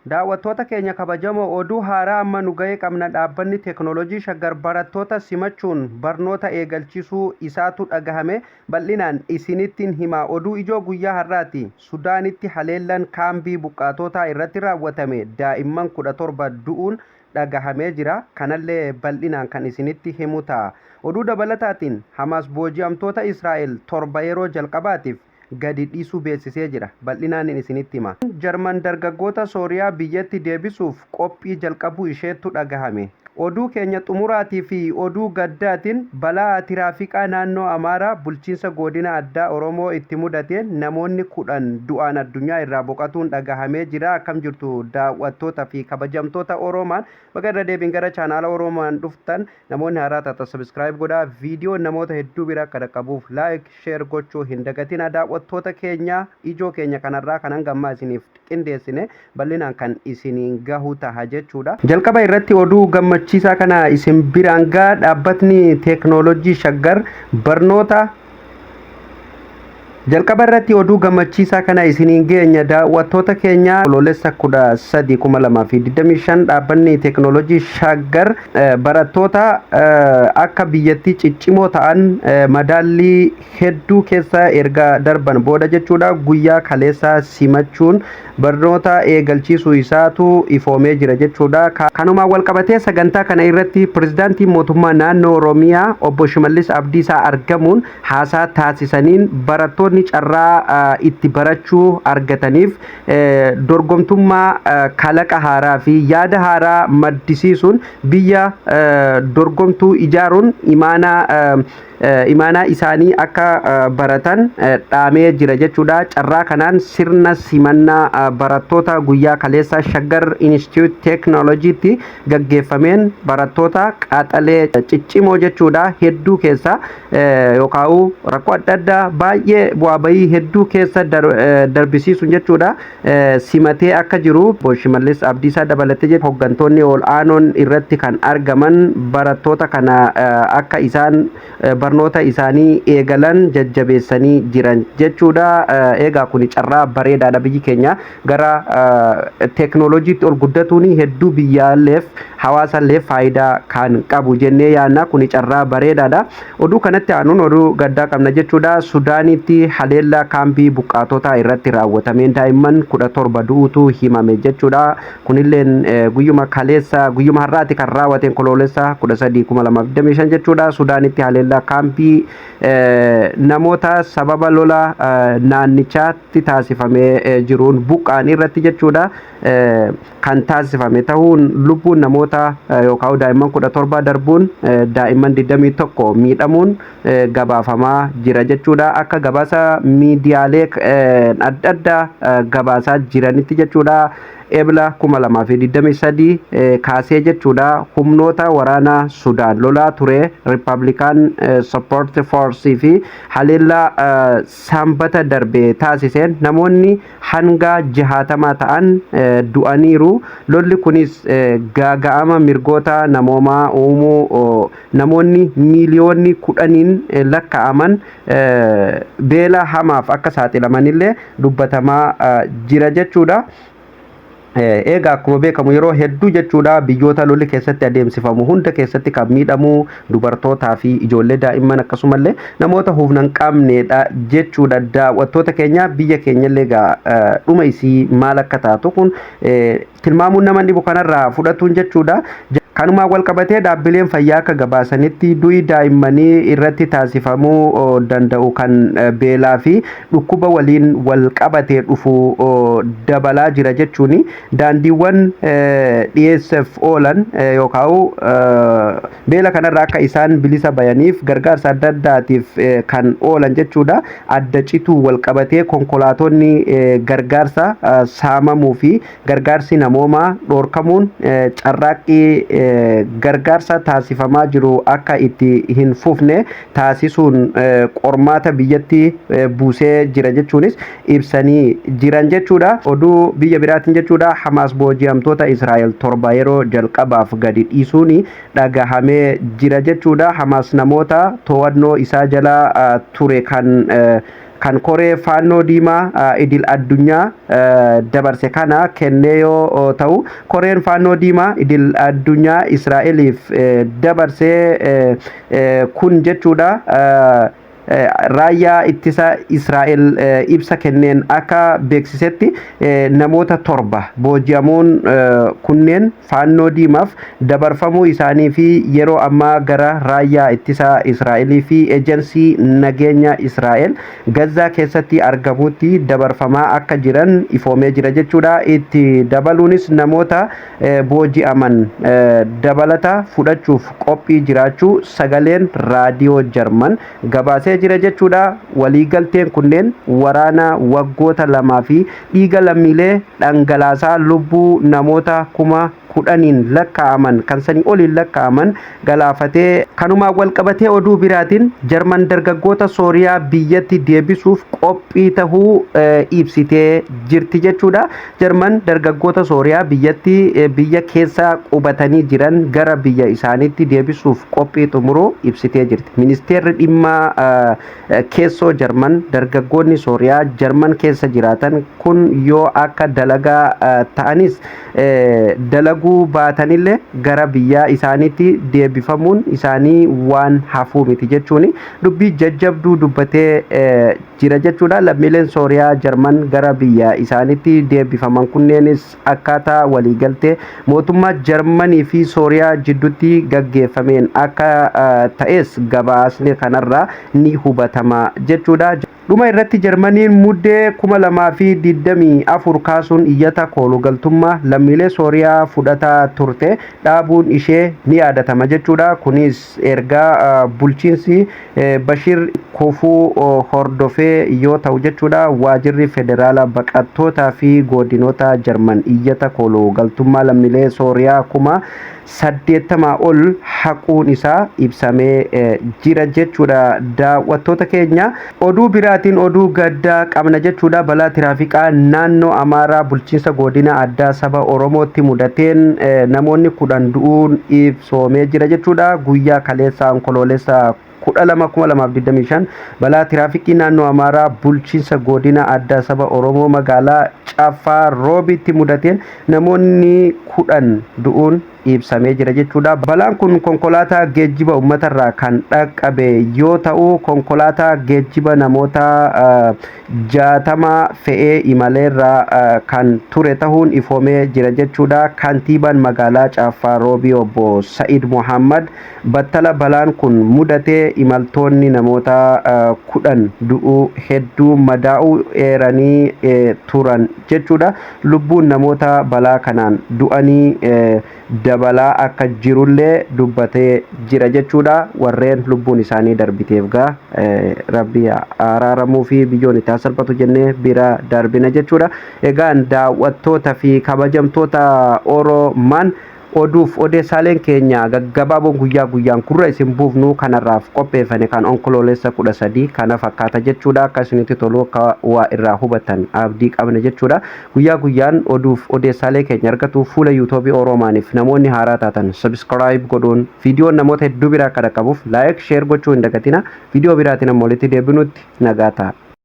Daawwattoota keenya kabajamoo, oduu haaraa amma nu ga'ee qabna. Dhaabbanni teeknooloojii Shaggar barattoota simachuun barnoota eegalchisuu isaatu dhagahame. Bal'inaan isinittiin hima. Oduu ijoo guyyaa har'aati. Sudaanitti haleellaan kaambii buqqaatootaa irratti raawwatame daa'imman 17 du'uun dhagahamee jira. Kanallee bal'inaan kan isinitti himu ta'a. Oduu dabalataatiin, Hamaas booji'amtoota Israa'el 7 yeroo jalqabaatiif gadi dhiisuu beeksisee jira. Bal'inaanin isinitti hima. Jarman dargaggoota Sooriyaa biyyatti deebisuuf qophii jalqabuu isheettu dhagahame. Oduu keenya xumuraatii fi oduu gaddaatiin, balaa tiraafikaa naannoo Amaaraa bulchiinsa goodina addaa Oromoo itti mudateen namoonni 10 du'aan addunyaa irraa boqatuun dhagahamee jira. Akkam jirtu daawwattoota fi kabajamtoota Oroomaan? Baga irra deebiin gara chaanaala Oroomaan dhuftan. Namoonni haaraa taatan subscribe godhaa. Viidiyoon namoota hedduu bira akka dhaqqabuuf like, share gochuu hin dagatina. Daawwattoota keenya, ijoo keenya kanarraa kan hanga ammaa isiniif qindeessine bal'inaan kan isiniin gahu taha jechuudha. Jalqaba irratti oduu gammachiisaa kana isin biraan gaha. Dhaabbatni teeknooloojii Shaggar barnoota Jalqaba irratti oduu gammachiisaa kana isiniin geenya, daawwattoota keenya. Onkoloolessa 13 2025 dhaabbanni teeknooloojii Shaggar barattoota akka biyyattii ciccimoo ta'an madaallii hedduu keessa erga darban booda jechuudha, guyyaa kaleessa simachuun barnoota eegalchiisuu isaatu ifoomee jira jechuudha. Kanumaan walqabatee sagantaa kana irratti pirezidaantiin mootummaa naannoo Oromiyaa obbo Shimallis Abdiisaa argamuun haasaa taasisaniin, barattoonni carraa itti barachuu argataniif dorgomtummaa kalaqa haaraa fi yaada haaraa maddisiisuun biyya dorgomtuu ijaaruun imaanaa isaanii akka baratan dhaamee jira jechuudha. Carraa kanaan sirna simannaa barattoota guyyaa kaleessa Shaggar Institute Teeknooloojiitti gaggeeffameen barattoota qaxalee ciccimoo jechuudha hedduu keessa yookaan rakkoo adda addaa baay'ee bu'aa bayii hedduu keessa darbisiisuun jechuudha simatee akka jiru, Obbo Shimallis Abdiisaa dabalatee hooggantoonni ol aanoon irratti kan argaman barattoota kana akka isaan barnoota isaanii eegalan jajjabeessanii jiran jechuudha. Egaa kun carraa bareedaadha. Biyyi keenya gara teeknooloojiitti ol guddatuun hedduu biyyaalleef hawaasalleef faayidaa kan qabu jennee yaadna. Kun carraa bareedaadha. Oduu kanatti aanuun oduu gaddaa qabna jechuudha. Sudaanitti haleellaa kaambii buqqaatotaa irratti raawwatameen daa'imman 17 du'uutu himame jechuudha. Kunilleen guyyuma kaleessa, guyyuma har'aati kan raawwate, Onkoloolessa 13 2025 jechuudha. Sudaanitti haleellaa kaampii namoota sababa lola naannichaatti taasifamee jiruun buqqa'an irratti jechuudha kan taasifame ta'uun lubbuun namoota yookaan daa'imman 17 darbuun daa'imman 21 miidhamuun gabaafamaa jira jechuudha. Akka gabaasa miidiyaalee adda addaa gabaasaa jiranitti jechuudha, Ebla 2023 kaasee jechuudha humnoota waraanaa Sudaan lolaa ture Republican Support Force fi haleellaa Sanbata darbe taasiseen namoonni hanga 60 ta'an du'aniiru. Lolli kunis gaaga'ama mirgoota namoomaa uumuu, namoonni miiliyoonni 10n lakkaa'aman beela hamaaf akka saaxilamanillee dubbatamaa jira jechuudha. Egaa akkuma beekamu yeroo hedduu jechuudha biyyoota lolli keessatti adeemsifamu hunda keessatti kan miidhamu dubartootaa fi ijoollee daa'imman akkasumallee namoota humna hin qabnedha jechuudha. Daawwattoota keenya, biyya keenyallee egaa dhuma isii maal akka taatu kun tilmaamuun nama dhibu kanarraa fudhatuun jechuudha. Kanumaan wal qabatee dhaabbileen fayyaa akka gabaasanitti du'i daa'immanii irratti taasifamuu danda'u kan beelaa fi dhukkuba waliin wal qabatee dhufu dabalaa jira jechuun, daandiiwwan dhiyeessuuf oolan yookaan beela kanarraa akka isaan bilisa bayaniif gargaarsa adda addaatiif kan oolan jechuudha. Adda cituu wal qabatee konkolaatonni gargaarsa saamamuu fi gargaarsi namoomaa dhoorkamuun carraaqqii gargaarsa taasifamaa jiru akka itti hin fufne taasisuun qormaata biyyatti buusee jira jechuunis ibsanii jiran jechuudha. Oduu biyya biraatiin jechuudha, Hamaas booji'amtoota Israa'el 7 yeroo jalqabaaf gadi dhiisuun dhagahamee jira jechuudha. Hamaas namoota to'annoo isaa jala ture kan Kan Koree Faannoo Diimaa Idil Addunyaa dabarse kana kennee yoo ta'u, Koreen Faannoo Diimaa Idil Addunyaa Israa'eliif dabarsee kun jechuudha. Raayyaa ittisa Israa'el ibsa kenneen akka beeksisetti, namoota 7 booji'amuun kunneen Faannoo Diimaaf dabarfamuu isaanii fi yeroo ammaa gara raayyaa ittisa Israa'elii fi ejensii nageenya Israa'el Gazaa keessatti argamutti dabarfamaa akka jiran ifoomee jira jechuudha. Itti dabaluunis namoota booji'aman dabalata fudhachuuf qophii jiraachuu sagaleen raadiyoo Jarman gabaasee jira jechuudha. Waliigalteen kunneen waraana waggoota 2 fi dhiiga lammiilee dhangalaasaa, lubbuu namoota 10,000n lakkaa'aman, kan sanii oliin lakkaa'aman galaafatee. Kanumaan walqabatee oduu biraatiin, Jarman dargaggoota Sooriyaa biyyatti deebisuuf qophii tahuu ibsitee jirti jechuudha. Jarman dargaggoota Sooriyaa biyyatti biyya keessa qubatanii jiran gara biyya isaaniitti deebisuuf qophii xumuruu ibsitee jirti. Ministeerri dhimma keessoo Jarman dargaggoonni Sooriyaa Jarman keessa jiraatan kun yoo akka dalagaa ta'anis dalaguu baatanillee gara biyya isaaniitti deebifamuun isaanii waan hafuu miti jechuun dubbii jajjabduu dubbatee jira jechuudha. Lammiileen Sooriyaa Jarman gara biyya isaaniitti deebifaman kunneenis akkaataa waliigaltee mootummaa Jarmanii fi Sooriyaa jidduutti gaggeeffameen akka ta'es gabaasni kanarraa ni hubatama jechuudha. Dhuma irratti, Jarmaniin Muddee 2024 kaasuun iyyata koolugaltummaa lammiilee Sooriyaa fudhataa turte dhaabuun ishee ni yaadatama jechuudha. Kunis ergaa bulchiinsi Bashir kufuu hordofee yoo ta'u jechuudha. Waajirri federaala baqattootaa fi godinoota Jarman iyyata koolugaltummaa lammiilee Sooriyaa 80,000 ol haquun isaa ibsamee jira jechuudha. Daawwattoota keenya, oduu biraatiin oduu gaddaa qabna jechuudha. Balaa tiraafikaa naannoo Amaaraa, bulchiinsa godina addaa saba Oromootti mudateen namoonni 10 du'uun ibsoomee jira jechuudha. Guyyaa kaleessa, Onkoloolessa 12, 2025, balaa tiraafikii naannoo Amaaraa, bulchiinsa godina addaa saba Oromoo, magaalaa Caffaa Roobitti mudateen namoonni 10 du'uun ibsamee jira jechuudha. Balaan kun konkolaataa geejjiba uummatarraa kan dhaqqabe yoo ta'u, konkolaataa geejjiba namoota 60 fe'ee imaleerraa kan ture ta'uun ifoomee jira jechuudha. Kantiibaan magaalaa Caffaa Roobii obbo Sa'id Muhammad battala balaan kun mudatee imaltoonni namoota 10 du'uu, hedduu madaa'uu eeranii turan jechuudha. Lubbuun namoota balaa kanaan du'anii dabalaa akka jirullee dubbatee jira jechuudha. Warreen lubbuun isaanii darbiteef gaa Rabbi araaramuu fi biyyoon itti salphatu jennee bira darbina jechuudha. Egaan daawwattoota fi kabajamtoota Oromaan, oduuf odeessaaleen keenya gaggabaaboon guyyaa guyyaan gurra isin buufnu kanarraaf qopheeffane kan Onkoloolessa 13 kana fakkaata jechuudha. Akka isinitti tolu, akka waa irraa hubatan abdii qabna jechuudha. Guyyaa guyyaan oduuf odeessaalee keenya argatu fuula YouTubeii Oromaaniif namoonni haaraa taatan subscribe godhuun, viidiyoon namoota hedduu biraa akka dhaqqabuuf like, share gochuu hin dagatina. Viidiyoo biraatiin ammoo walitti deebinutti nagaa ta'a.